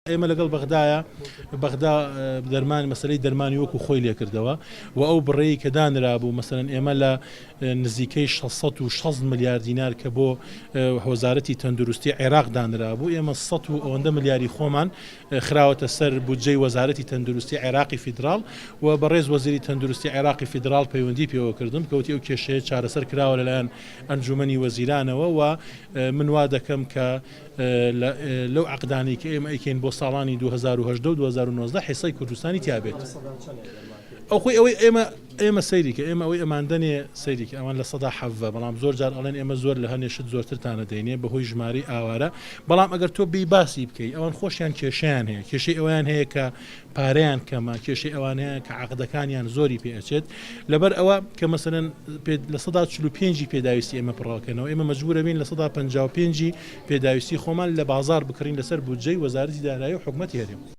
ئێمە لەگەڵ بەغدایە، بەغدا دەرمان مەسەلەی دەرمانی وەکو خۆی لێکردەوە و ئەو بڕەی کە دانرابوو مەسەلەن ئێمە لە نزیکەی 660 ملیار دینار کە بۆ وەزارەتی تەندروستی عێراق دانرابوو ئێمە سەد و ئەوەندە ملیاری خۆمان خراوەتە سەر بودجەی وەزارەتی تەندروستی عێراقی فیدراڵ و بەڕێز وەزیری تەندروستی عێراقی فیدراڵ پەیوەندی پێوە کردم کە وتی ئەو کێشەیە چارەسەر کراوە لەلایەن ئەنجومەنی وەزیرانەوە و من وا دەکەم کە لەو عەقدانەی کە ئێمە ئەیکەین بۆ ساڵانی 2018 و 2019 حیسەی کوردستانی تیا بێت. ئەو خۆی ئەوەی ئێمە ئێمە سەیری کە ئێمە ئەوەی ئەماندەنێ سەیری کە ئەوان 17% بەڵام زۆر جار ئەڵێن ئێمە زۆر لە هەنێ شت زۆرترتانە دەینێ بەهۆی ژمارەی ئاوارە بەڵام ئەگەر تۆ بێی باسی بکەی ئەوان خۆشیان کێشەیان هەیە کێشەی ئەویان هەیە کە پارەیان کەمە، کێشەی ئەوان هەیە کە عەقدەکانیان زۆری پێ ئەچێت، لەبەر ئەوە کە مەسەلەن 45% ی پێداویستی ئێمە پڕەکەنەوە، ئێمە مەجبوورە بین 55% ی پێداویستی خۆمان لە بازاڕ بکڕین لەسەر بودجەی وەزارەتی دارایی و حکومەتی هەرێم.